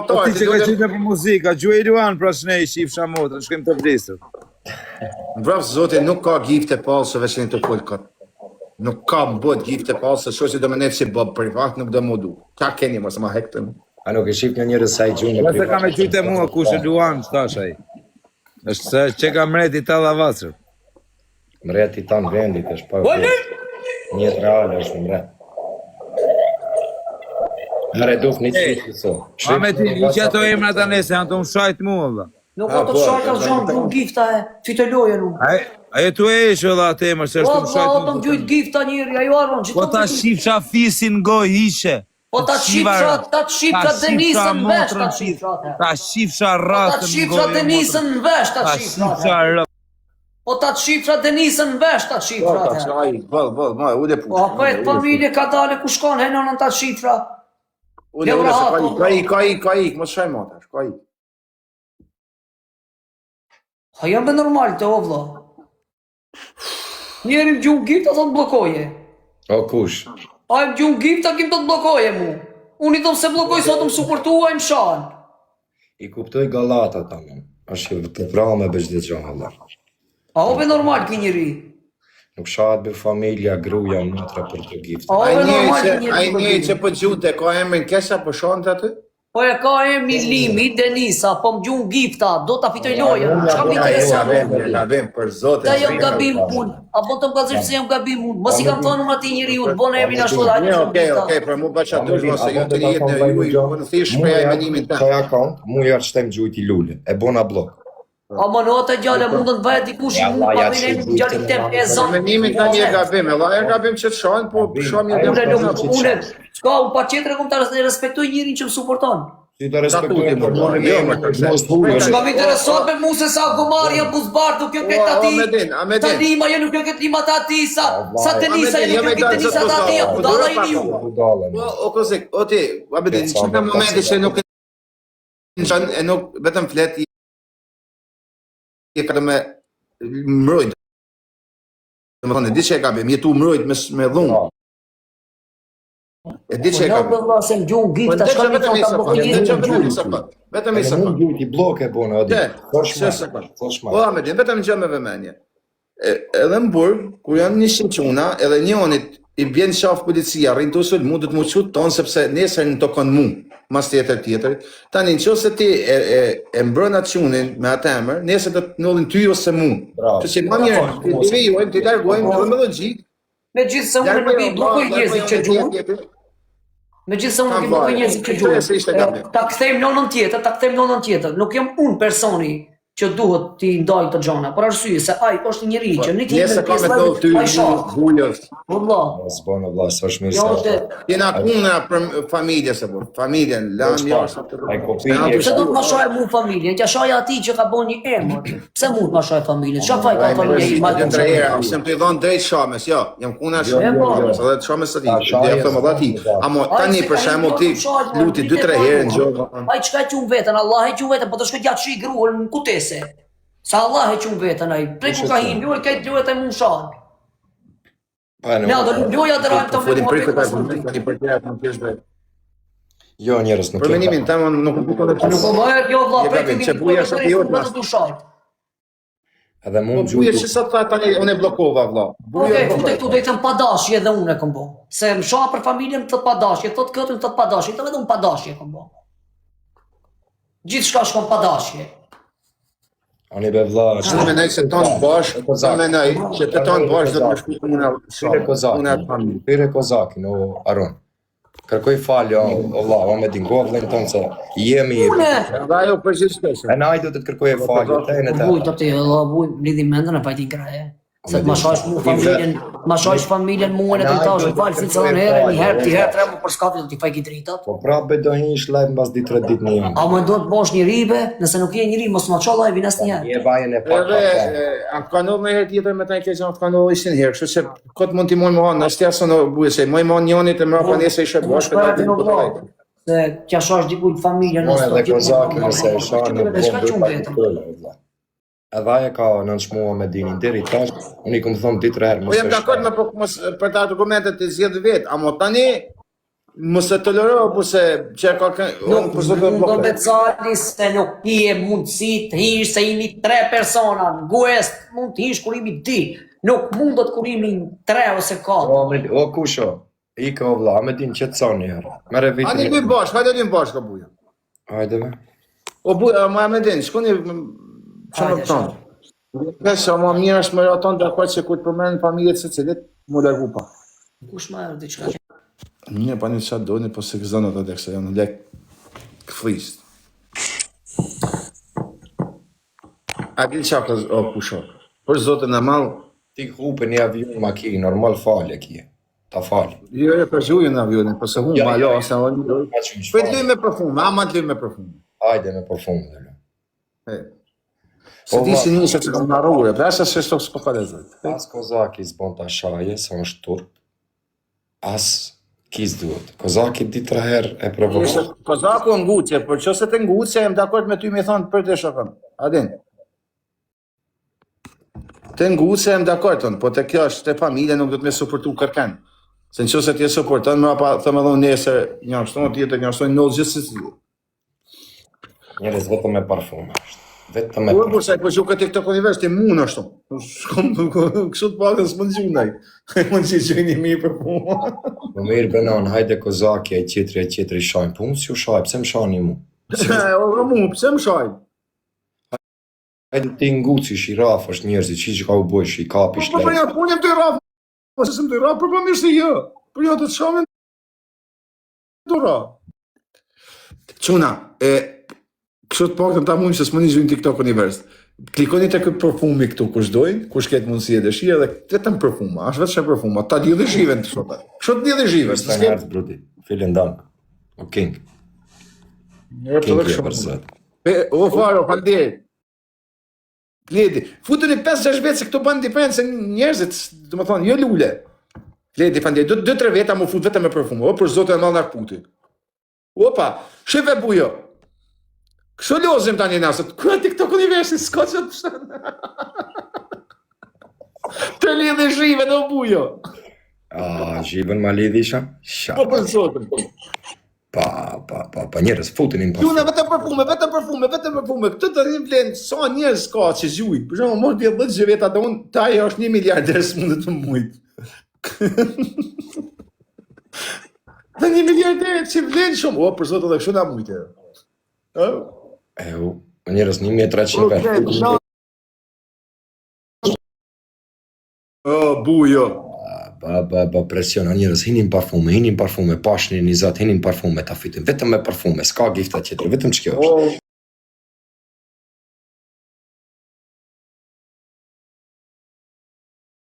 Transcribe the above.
Po ti ti që ka lutem. qenë për muzikë, a gjuaj Luan pra shne i shifsha motrën, shkojmë të vdesur. Mbroftë zoti nuk ka gifte palse veç një të fol kot. Nuk ka në botë gifte palse, shoh që do më net si bob privat, nuk do më du. Qa keni mos ma hektën. A nuk e shif një njerëz sa i gjunë Po se ka me gjujtë mua kush e Luan, thash ai. Është se që ka mreti ta dha vasër. Mreti tan vendit është pa. Një jetë reale është mret. Hare duf një qysh të so. A me ti, i që ato emra tani se janë të më shajt mua valla. Nuk ka të po, shajt asgjë, më gjun gifta e, fitoj lojën unë. Ai ai tu e ish valla atë emër se Po është të më vlla, shajt o të më mua. gjujt gifta njeri, ajo Aron, Po gjithmonë ta më gjujt. shifsha fisin goj hishe. Po ta shifsha, ta shifsha Denisën në vesh, ta shifsha atë. Ta shifsha Po ta rrasën në shifsha gojë. Denisën në vesh, ta Ta shifsha atë. shifsha rrasën. Po ta shifsha Denisën në vesh, ta shifsha Po, ta atë. qaj, bëll, bëll, ma, ule push. Po apo e familje ka dale ku shkon he nënën ta shifra. Ule, ule, se ka ik, ka ik, ka ik, ka ik, mos shaj ma tash, ka ik. Ha jam be normal të o vlla. Njeri më gjun gifta thot bllokoje. O kush? Ai më gjun gifta kim të bllokoje mu. Unë i thom se bllokoj sot më suportua i më shanë. I kuptoj gallata tamam. Është që të vrame be çdo gjë valla. A o be normal ky njeri? Nuk shahet be familja, gruaja, motra për të giftë. A o Ai be njeri normal që, ky njeri? ai njeri që po gjute, ka emrin Kesha, po shonte aty? Po e ka emrin Limi, Denisa, po më gjun gifta, do ta fitoj lojën. Çka më Ai intereson? gabim, gabim, për zotin. Ta jam gabim unë, a po të më kallëzosh pse jam gabim unë? Mos i kam thënë unë atij njeriu, të bën emrin ashtu dhe ai Mirë, gjun okej, gifta. okej, për mu baqa dush, mos e jo të një jetë në juj, unë thjesht shpreha mendimin tem. Qaj account, mu ja çtem gjujti lule, e bona blok. A më në atë gjallë mundën të bëhet dikush i Ja, mund vlla, pa ja dhënë që emrin gjujtë djalit tem e zon. Mendimin tem je gabim, edhe e gabim që të shohin, po shohim një Unë dem. nuk unë çka unë patjetër e kom ta respektoj njerin që më suporton. Si të respektoj po, po, jo, më të mos thuaj. Çka më intereson me mu se sa gomar janë buzbartu kjo këtë O, ati. o, Medin, a, Medin. Sa lima janë nuk kjo këtë lima të ati, sa sa Denisa A, Medin, janë jo, nuk kjo me këtë dalë Denisa zot të ati, Kosovë, budalla po, jeni ju. Budalla. Po, o kozik, o ti, a bedin, që në momenti që nuk e e nuk vetëm flet je ka me mbrojt. Do të thonë, e di që e gabim, je tu mbrojt me me dhunë. E di Po që e jo gabim. be vlla se më gjun Po gifta, ndëgjë çka më vetëm thon një ta sekond, bllokoj ndëgjë njerin vetëm gjun. një sekond, vetëm një Edhe mund sekond. gjujti blok e bona, odi. Dhe, Thosh që ma, sekond. thosh ma. Po Ahmedin, vetëm gjë me vëmendje. E, edhe në burg, kur janë një çuna, edhe njonit i bjen qaf policia, rrin tu sulmu, do të më çut ton sepse nesër në tokon mu, mas tjetër tjetër. Tani nëse ti e e, e mbron atë çunin me atë emër, nesër do të ndodhin ty ose mu. Bravo. Kështu që më mirë ti ti vijojmë, ti largojmë edhe me logjikë. Megjithëse unë nuk i bllokoj njerëzit që gjuhën, megjithëse unë nuk i Kam bllokoj fare. njerëzit që Këtë gjuhën. se ishte gabim. Ta kthejmë nonën tjetër, ta kthejmë nonën tjetër. Nuk jam unë personi që duhet t'i ndaj këto gjëra, për arsye se ai është një njeri që në ti Nesër ka me ndodh ty ai shoh. bujës. Po vlla. Mos bën vlla, s'është mirë Jo se. te, Jena puna për familje se por, familjen, lam jashtë. Ai kopi Janë e Pse do të ma shaj mu familjen? T'ja shaj atij që ka bën një emër. Pse mund të ma shaj familjen? Çfarë faj ka familja ime? Ma të tre herë, jam të i dhënë drejt shamës, jo, jam kuna Jo, jo, shamës, edhe shamës së Ta tij, shaje, dhe them edhe atij. Amo Ai tani se për ka shembull një ti shaj, po, luti vite 2-3 pa herë mua. në gjë. Ai çka e qun veten, Allah e qun veten, po të shkoj gjatë shi gruan në kutese. Sa Allah e qun veten ai. Prej ku ka hinë, lojë këtë lojë ai mund shan. Pa, Ne do luajmë loja të rajmë Po të folim me për këtë muhabet argument, tani për tjera nuk kesh drejt. Jo njerëz nuk Për e mendimin tim unë nuk kuptoj edhe Nuk po bëhet jo vlla, Je prej gabim, fillimit që buja po është drejt, jot, nuk mas. do të shaj. Edhe Po mund buja gjujti. që sa tha tani unë e bllokova vlla. Buja Okej, e fute bllokova. këtu do i them pa dashje edhe unë e kom bo. Se më shoha për familjen më thot pa dashje, thot këtë më thot pa dashje, thot edhe unë pa dashje e kom bo. Gjithçka shkon pa dashje. Ani be vlla, Unë mendoj se ton bash, unë mendoj që të ton bash do të më shkoj puna Pyre puna Kozakin, familje. pyre Kozakin, o Aron. Kërkoj falje, o, o vlla, o me dingo vllën tonë se jemi Une! Edhe ajo përgjithsisht. E na ai do të të kërkoje falje, te në te. Buj, të ti, vlla, buj, mblidhi mendën e fajtin kraje. Se të ma shash mu familjen, ma shash familjen mua në të tash, fal si cillën herë, një herë, ti herë, tre më për skafit do t'i faj dritat. Po prapë be do hish live mbas 2-3 ditë në jam. A më do të bësh njeri be, nëse nuk je njeri, mos ma ço live-in asnjëherë. Je vajën e pak. Edhe e, a ka ndodhur ndonjëherë tjetër me ta keq, a ka ndodhur ishin herë, kështu që kot mund t'i moj më hanë, është jasë në buje se moj më njonit e mbrapa nesër ishe Po bashkë shkoj edhe aty në po vlla. Se t'ja shash dikujt familjen Po në edhe Kozakin nëse e shan në Çka bombë qun pa vetëm? kuptoj, o vlla. Edhe ajo ka nënçmua me dinin deri tash, unë i kom thonë 2-3 herë Po mos jam e dakord shaj. me po mos për të argumentet të zgjedh vet, amo tani Mos e tolero po se që ka kë... Nuk për zotin e mundon bllokoj. me cali se nuk ke mundësi të hish se jemi tre persona. Në guest mund të hish kur jemi dy. Nuk mundet kur jemi tre ose katër. O, Amel, o kusho, ike o vlla, me din që të sa një herë. Mere Ani vitin. bëj bashkë, hajde bëjmë bashkë o buja. Hajde be. O buja, ma me din, shkoni çfarë më Hajde, thonë. Pesha, ma mirë është më raton dakord se kur të përmend familjet se cilit, mu largu pa. Kush më erdhi diçka? Mirë, pa një çfarë doni, po se gëzon ata lek se janë lek kflist. A di çka ka o pusho. Për zotin e madh, Ti hupe një avion makinë, normal falje kje. Ta fal. jo jo për gjujën në avionin, po se hum, Ja, alo, ja, se unë. Pa që më Po të luaj me parfume, ama të luaj me parfume. Hajde me parfume dhe lë. E. Se Po, ti va. si nisë që kam harruar, pra se se s'po s'po ka lezet. As Kozaki s'bon ta shaje, se është turp. As kis duhet. Kozaki di tre herë e provokon. Kozaku ngucje, por nëse të ngucje, jam dakord me ty me thonë për të shokën. A din? Të ngucje jam dakord tonë, po te kjo është te familja nuk do të më suportu kërken. Se në qoftë se ti e suporton, më pa them edhe unë nesër një ashtu, tjetër një ashtu, në gjithsesi. Njerëz vetëm me parfume është. Vetëm me Po parfume. por sa po gjuka TikTok univers ti mund ashtu. Shkom kështu të paktën s'mund gjunaj. Mund të gjeni mirë për punë. Po mirë benon, hajde Kozaki, ai tjetri, ai tjetri shajnë. Po unë si u shaj, pse më shani mu? O mu, pse më shaj? Hajde ti ngucish i rafësh njerëzit, shi që ka u bëjsh, i kapish Po po lek. ja punë jam të raf. Po se s'm të raf, por po mirë se jo. Po jo të shohim të raf. Çuna, e kështu të paktën ta mund se s'mundi gjujnë TikTok univers. Klikoni tek ky parfumi këtu kush dojnë, kush ketë mundësi e dëshirë dhe vetëm parfuma, është vetëm parfuma. Ta lidhi zhiven të sot. Kështu të lidhi zhiven. Christian Hertz, brudi. Vielen Dank. O King. Mirë, King të je për zot. Pe, o faro, faleminderit. Kledi, futuni 5-6 vetë se këto bën diferencë njerëzit, domethënë, jo lule. Kledi, faleminderit. Do 2-3 veta më fut vetëm me parfum. O për zotin e madh na kputi. Opa, shife bujo. Kështu lozim tani na sot. Ku e TikTok universi s'ka që të pshton. Të lidhi zhive në bujo. A, zhivën ma lidhi isha? Sha. Po për zotin. Pa, pa, pa, pa, njerëz, futeni në Çuna parfum. vetëm parfume, vetëm parfume, vetëm parfume. Këtë të një vlen sa njerëz ka që gjujt. Për shembull, mos di 10 veta do unë, ta ajo është 1 miliarder s'mundet të mujt. Dhe një miliarder që vlen shumë. O, për zotin edhe kështu na mujtë. Ë? E, u, njerëz, 1300 Okej, vetë. O, bujo. Ba, ba, ba, presion, o njerëz, hinin parfume, hinin parfume, pashni një zot, hinin parfume, ta fitim, vetëm me parfume, s'ka gifta tjetër, vetëm që kjo është. O,